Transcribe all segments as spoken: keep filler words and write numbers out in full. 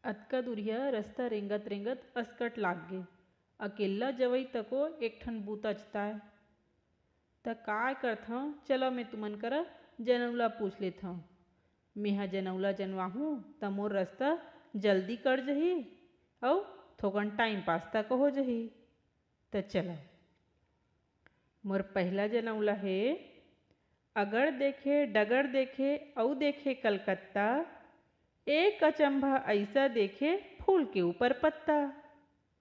अतका दुरिहा रस्ता रेंगत रेंगत असकट लाग गे। अकेल्ला जवई तको एक ठन बूताच ताय। त काय करथंव, चलव मैं तुमन करा जनउला पूछ लेथंव। मेंहा जनउला जनवाहूँ त मोर रस्ता जल्दी कट जही अउ थोकन टाइम पास तक हो जही। त चलव, मोर पहिला जनउला हे, अगड़ देखे, डगड़ देखे, अउ देखे कलकत्ता, एक अचंभा अइसा देखे, फूल के ऊपर पत्ता।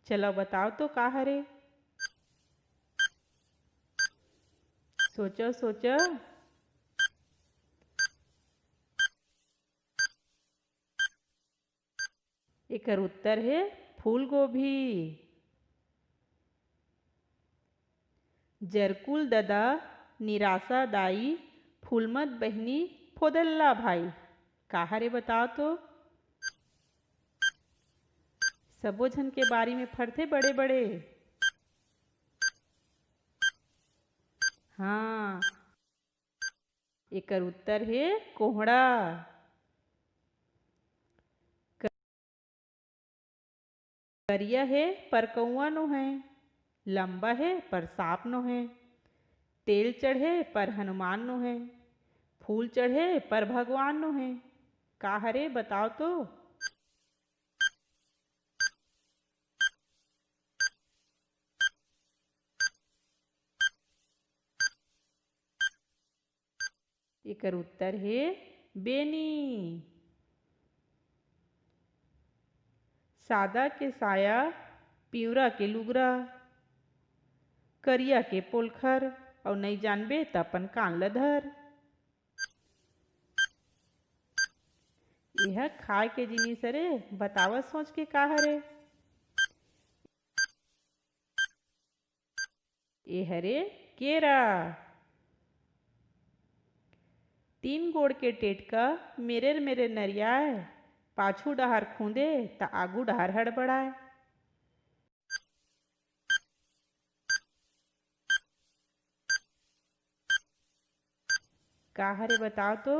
चलव बताव तो का हरे? सोचव, सोचव। एकर उत्तर हे फूलगोभी। जरकुल ददा, निराशा दाई, फूलमत बहिनी, फोदल्ला भाई। का हरे बताव तो? सबो झन के बारी में फरथे बड़े बड़े। हाँ, एकर उत्तर हे कोहड़ा। करिया हे पर कौआ नो हे, लंबा हे पर सांप नो हे, तेल चढ़े पर हनुमान नो हे, फूल चढ़े पर भगवान नो हे। का हरे बताव तो? एकर उत्तर हे बेनी। सादा के साया, पिंवरा के लुगरा, करिया के पोलखर, अउ नइ जानबे त अपन कान ल धर। एह खाए के जिनिस हरे, बतावत सोच के का हरे? ए हरे केरा। तीन गोड़ के टेटका मेरेर मेरेर नरियाय, पाछू डहार खूंदे त आगू डहार हड़बड़ाय। का हरे बताव तो?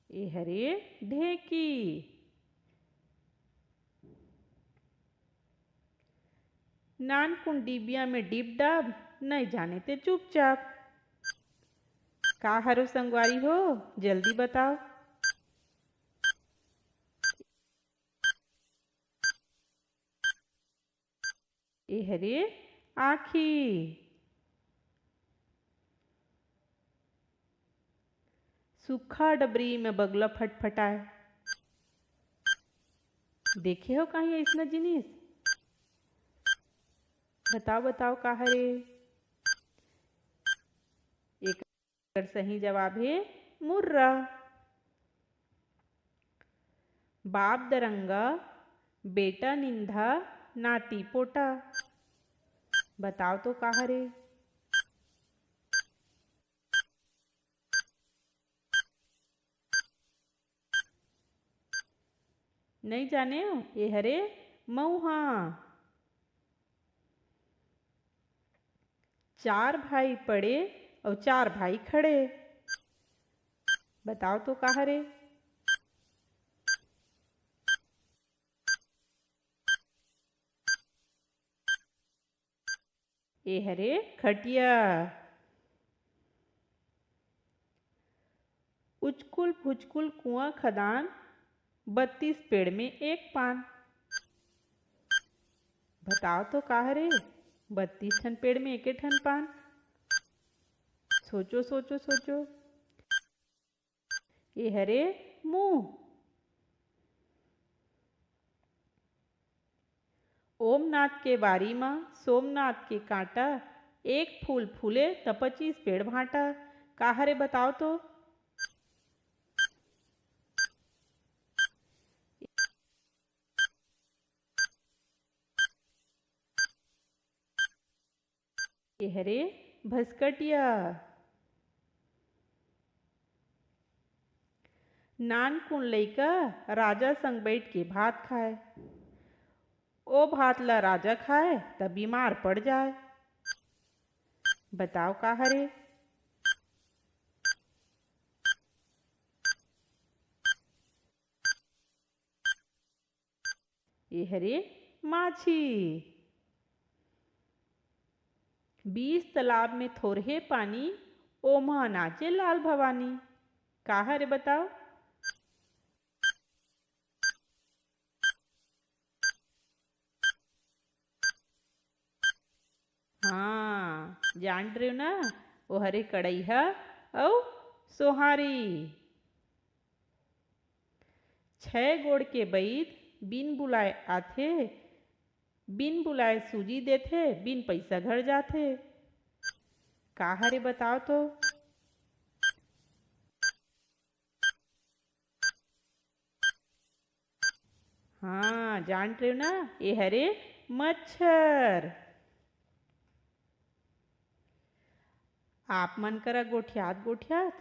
ए हरे ढेंकी। नानकुन डिबिया में डिब डाब, नइ जाने ते चुपचाप। का हरो संगवारी हो, जल्दी बताव। ए हरे आँखी। सुक्खा डबरी में बगुला फटफटाय। देखे हो कहीं अइसना जिनिस? बताव, बताव, का हरे? एकर सही जवाब हे मुर्रा। बाप दरंगा, बेटा निंदा, नाती पोटा। बताव तो का हरे? नइ जानेव, ए हरे मउहा। चार भाई पड़े अउ चार भाई खड़े। बताव तो का हरे? ए हरे खटिया। उचकुल फुचकुल कुआं खदान, बत्तीस पेड़ में एक पान। बताव तो का हरे, बत्तीस ठन पेड़ में एके ठन पान। सोचो, सोचो, सोचो। ए हरे मुंह। ओमनाथ के बारी म सोमनाथ के कांटा, एक फूल फूले त पच्चीस पेड़ भांटा। का हरे बताव तो? ए हरे भसकटिया। नानकुन लइका राजा संग बइठ के भात खाय। ओ भात ला राजा खाय त बीमार पड़ जाय। बताव का हरे? ए हरे माछी। बीस तालाब में थोरहे पानी, ओमा नाचे लाल भवानी। का हरे बताओ? हाँ, जान रहे हो ना, ओ हरे कड़ैहा अउ सोहारी। छह गोड़ के बईद बिन बुलाए आथे, बिन बुलाए सूजी देथे, बिन पैसा घर जाथे। का हरे बताओ तो? हाँ, जान रहे हो ना, ए हरे मच्छर। आप मन करा गोठियात गोठियात,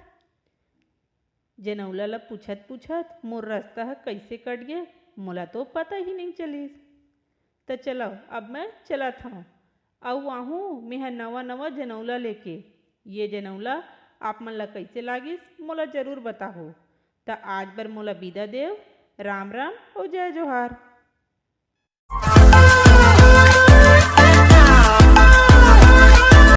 जनौला ल पूछत पूछत मोर रस्ता ह कइसे कट गे, मोला तो पता ही नइ चलिस। त चलव, अब मैं चलत हंव। अउ आहूं मेंह नवा नवा जनौला लेके। ये जनौला आप मन ला कइसे लागिस, मोला जरूर बताहू। त आज बर मोला बिदा देव। राम राम अउ जय जोहार।